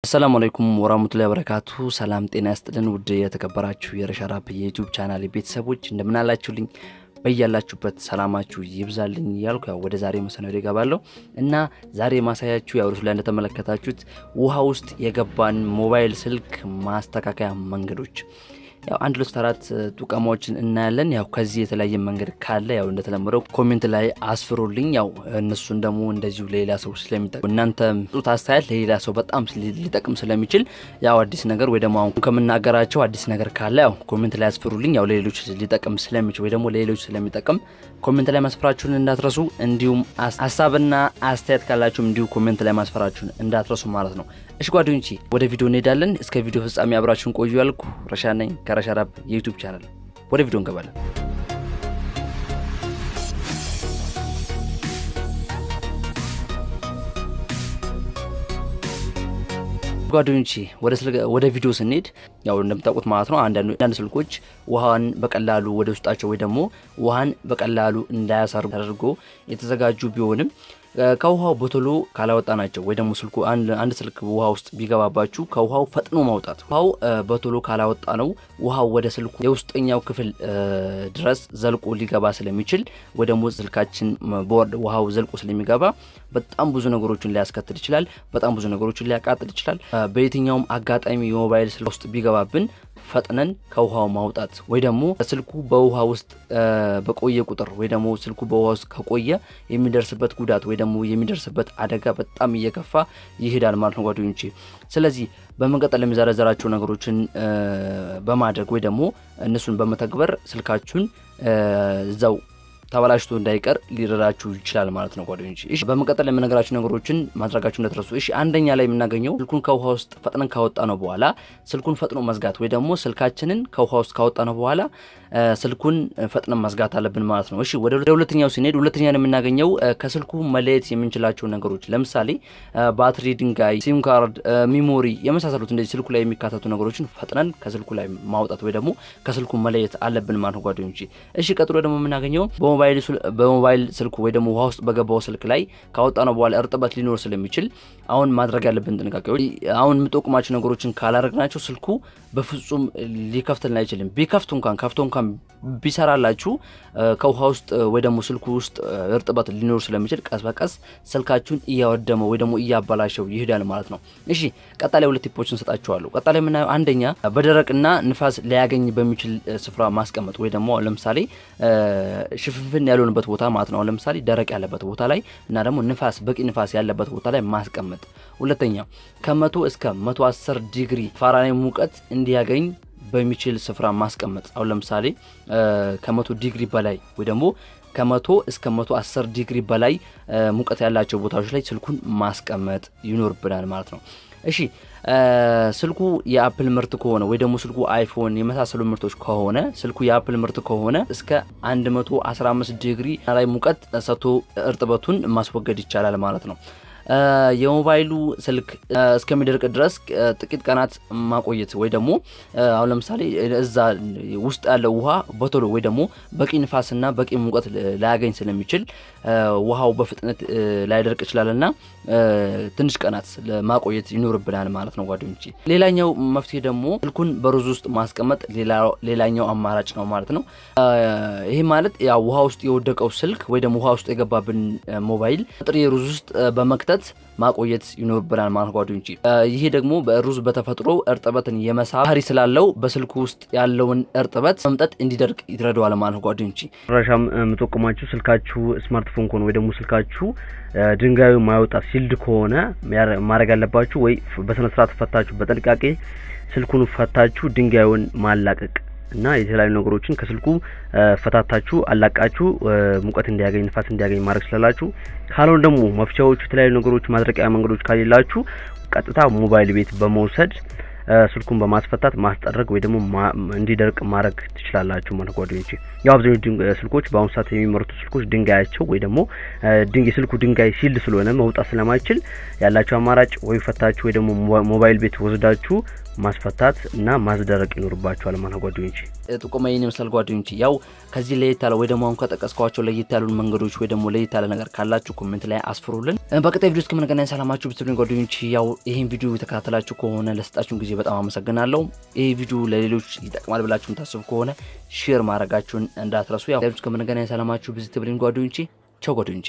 السلام عليكم ورحمة الله وبركاته። ሰላም ጤና ይስጥልን ውድ የተከበራችሁ የረሻራፕ የ YouTube channel ቤተሰቦች፣ እንደምን አላችሁልኝ? በያላችሁበት ሰላማችሁ ይብዛልኝ እያልኩ ያው ወደ ዛሬ መሰናዶ ይገባለሁ። እና ዛሬ ማሳያችሁ ያው ርዕሱ ላይ እንደተመለከታችሁት ውሃ ውስጥ የገባን ሞባይል ስልክ ማስተካከያ መንገዶች፣ ያው አንድ፣ ሁለት፣ አራት ጥቆማዎችን እናያለን። ያው ከዚህ የተለያየ መንገድ ካለ ያው እንደተለመደው comment ላይ አስፍሩልኝ። ያው እነሱን ደግሞ እንደዚሁ ለሌላ ሰው ስለሚጠቅም፣ እናንተ ጡት አስተያየት ለሌላ ሰው በጣም ሊጠቅም ስለሚችል፣ ያው አዲስ ነገር ወይ ደግሞ አሁን ከምናገራቸው አዲስ ነገር ካለ ያው comment ላይ አስፍሩልኝ። ያው ለሌሎች ሊጠቅም ስለሚችል ወይ ደግሞ ለሌሎች ስለሚጠቅም comment ላይ ማስፈራችሁን እንዳትረሱ። እንዲሁም ሀሳብና አስተያየት ካላችሁም እንዲሁ comment ላይ ማስፈራችሁን እንዳትረሱ ማለት ነው። እሺ ጓደኞቼ፣ ወደ ቪዲዮ እንሄዳለን። እስከ ቪዲዮ ፍጻሜ አብራችሁን ቆዩ ያልኩ ረሻ ነኝ ከረሻ ራፕ የ YouTube channel። ወደ ቪዲዮ እንገባለን። ጓደኞቼ፣ ወደ ቪዲዮ ስንሄድ ያው እንደምታውቁት ማለት ነው፣ አንዳንድ ስልኮች ውሃን በቀላሉ ወደ ውስጣቸው ወይ ደግሞ ውሃን በቀላሉ እንዳያሳርጉ ተደርጎ የተዘጋጁ ቢሆንም፣ ከውሃው በቶሎ ካላወጣናቸው ወይ ደግሞ ስልኩ አንድ ስልክ ውሃ ውስጥ ቢገባባችሁ ከውሃው ፈጥኖ ማውጣት፣ ውሃው በቶሎ ካላወጣነው ውሃው ወደ ስልኩ የውስጠኛው ክፍል ድረስ ዘልቆ ሊገባ ስለሚችል ወይ ደግሞ ስልካችን ውሃው ዘልቆ ስለሚገባ በጣም ብዙ ነገሮችን ሊያስከትል ይችላል። በጣም ብዙ ነገሮችን ሊያቃጥል ይችላል። በየትኛውም አጋጣሚ የሞባይል ስልክ ውስጥ ቢገባብን ፈጥነን ከውሃው ማውጣት ወይ ደግሞ ስልኩ በውሃ ውስጥ በቆየ ቁጥር ወይ ደግሞ ስልኩ በውሃ ውስጥ ከቆየ የሚደርስበት ጉዳት ወይ ደግሞ የሚደርስበት አደጋ በጣም እየከፋ ይሄዳል ማለት ነው ጓደኞቼ። ስለዚህ በመቀጠል የሚዘረዘራቸው ነገሮችን በማድረግ ወይ ደግሞ እነሱን በመተግበር ስልካችሁን እዛው ተበላሽቶ እንዳይቀር ሊረዳችሁ ይችላል ማለት ነው ጓደኞች። እሺ፣ በመቀጠል የምነግራችሁ ነገሮችን ማድረጋችሁ እንዳትረሱ። እሺ፣ አንደኛ ላይ የምናገኘው ስልኩን ከውሃ ውስጥ ፈጥነን ካወጣነው በኋላ ስልኩን ፈጥኖ መዝጋት ወይ ደግሞ ስልካችንን ከውሃ ውስጥ ካወጣነው በኋላ ስልኩን ፈጥነን መዝጋት አለብን ማለት ነው። እሺ፣ ወደ ሁለተኛው ስንሄድ ሁለተኛ ላይ የምናገኘው ከስልኩ መለየት የምንችላቸው ነገሮች፣ ለምሳሌ ባትሪ፣ ድንጋይ፣ SIM card፣ memory የመሳሰሉት እንደዚህ ስልኩ ላይ የሚካተቱ ነገሮችን ፈጥነን ከስልኩ ላይ ማውጣት ወይ ደግሞ ከስልኩ መለየት አለብን ማለት ነው ጓደኞቼ። እሺ፣ ቀጥሎ ደግሞ የምናገኘው በሞባይል ስልኩ ወይ ደግሞ ውሃ ውስጥ በገባው ስልክ ላይ ካወጣነው በኋላ እርጥበት ሊኖር ስለሚችል አሁን ማድረግ ያለብን ጥንቃቄዎች፣ አሁን የምጠቁማቸው ነገሮችን ካላደረግናቸው ስልኩ በፍጹም ሊከፍትልን አይችልም። ቢከፍት እንኳን፣ ከፍቶ እንኳን ቢሰራላችሁ ከውሃ ውስጥ ወይ ደግሞ ስልኩ ውስጥ እርጥበት ሊኖር ስለሚችል ቀስ በቀስ ስልካችሁን እያወደመው ወይ ደግሞ እያበላሸው ይሄዳል ማለት ነው። እሺ፣ ቀጣይ ላይ ሁለት tip ኦችን ሰጣችኋለሁ። ቀጣይ ላይ የምናየው አንደኛ በደረቅና ንፋስ ሊያገኝ በሚችል ስፍራ ማስቀመጥ ወይ ደግሞ ለምሳሌ ሽፍንፍን ያልሆነበት ቦታ ማለት ነው። ለምሳሌ ደረቅ ያለበት ቦታ ላይ እና ደግሞ ንፋስ፣ በቂ ንፋስ ያለበት ቦታ ላይ ማስቀመጥ። ሁለተኛ ከ100 እስከ 110 ዲግሪ ፋራናይት ሙቀት እንዲያገኝ በሚችል ስፍራ ማስቀመጥ። አሁን ለምሳሌ ከ100 ዲግሪ በላይ ወይ ደግሞ ከ100 እስከ 110 ዲግሪ በላይ ሙቀት ያላቸው ቦታዎች ላይ ስልኩን ማስቀመጥ ይኖርብናል ማለት ነው። እሺ፣ ስልኩ የ Apple ምርት ከሆነ ወይ ደግሞ ስልኩ iPhone የመሳሰሉ ምርቶች ከሆነ፣ ስልኩ የ Apple ምርት ከሆነ እስከ 115 ዲግሪ ላይ ሙቀት ሰጥቶ እርጥበቱን ማስወገድ ይቻላል ማለት ነው። የሞባይሉ ስልክ እስከሚደርቅ ድረስ ጥቂት ቀናት ማቆየት ወይ ደግሞ አሁን ለምሳሌ እዛ ውስጥ ያለው ውሃ በቶሎ ወይ ደግሞ በቂ ንፋስና በቂ ሙቀት ላያገኝ ስለሚችል ውሃው በፍጥነት ላይደርቅ ይችላልና ትንሽ ቀናት ማቆየት ይኖርብናል ማለት ነው ጓደኞቼ። ሌላኛው መፍትሄ ደግሞ ስልኩን በሩዝ ውስጥ ማስቀመጥ ሌላኛው አማራጭ ነው ማለት ነው። ይሄ ማለት ያው ውሃ ውስጥ የወደቀው ስልክ ወይ ደግሞ ውሃ ውስጥ የገባብን ሞባይል ጥሬ ሩዝ ውስጥ በመክተት ማቆየት ይኖርብናል ማለት ጓደኞቼ። ይሄ ደግሞ በሩዝ በተፈጥሮ እርጥበትን የመሳብ ባህሪ ስላለው በስልኩ ውስጥ ያለውን እርጥበት መምጠጥ እንዲደርቅ ይረዳዋል ማለት ጓደኞቼ። መጨረሻም የምጠቁማችሁ ስልካችሁ ስማርትፎን ከሆነ ወይ ደግሞ ስልካችሁ ድንጋዩ ማይወጣ sealed ከሆነ ማድረግ ያለባችሁ ወይ በስነ ስርዓት ፈታችሁ፣ በጥንቃቄ ስልኩን ፈታችሁ ድንጋዩን ማላቀቅ እና የተለያዩ ነገሮችን ከስልኩ ፈታታችሁ አላቃችሁ ሙቀት እንዲያገኝ፣ ንፋስ እንዲያገኝ ማድረግ ስላላችሁ፣ ካልሆነ ደግሞ መፍቻዎቹ፣ የተለያዩ ነገሮች፣ ማድረቂያ መንገዶች ከሌላችሁ ቀጥታ ሞባይል ቤት በመውሰድ ስልኩን በማስፈታት ማስጠረግ ወይ ደግሞ እንዲደርቅ ማድረግ ትችላላችሁ ማለት ጓደኞቼ። ያው አብዛኞቹ ስልኮች፣ በአሁኑ ሰዓት የሚመረቱ ስልኮች ድንጋያቸው ወይ ደግሞ የስልኩ ድንጋይ sealed ስለሆነ መውጣት ስለማይችል ያላችሁ አማራጭ ወይ ፈታችሁ ወይ ደግሞ ሞባይል ቤት ወስዳችሁ ማስፈታት እና ማስደረቅ ይኖርባችኋል ማለት ጓደኞቼ። ጥቆማ ይህን ይመስላል ጓደኞች። ያው ከዚህ ለየት ያለ ወይ ደግሞ አሁን ከጠቀስኳቸው ለየት ያሉን መንገዶች ወይ ደግሞ ለየት ያለ ነገር ካላችሁ comment ላይ አስፍሩልን። በቀጣይ ቪዲዮ እስከምንገናኝ ሰላማችሁ ብትሉኝ ጓደኞች። ያው ይህን ቪዲዮ የተከታተላችሁ ከሆነ ለሰጣችሁን ጊዜ በጣም አመሰግናለሁ። ይህ ቪዲዮ ለሌሎች ይጠቅማል ብላችሁ ታስቡ ከሆነ share ማድረጋችሁን እንዳትረሱ። ያው እስከምንገናኝ ሰላማችሁ ብዙ ትብልኝ ጓደኞቼ። ቻው ጓደኞቼ።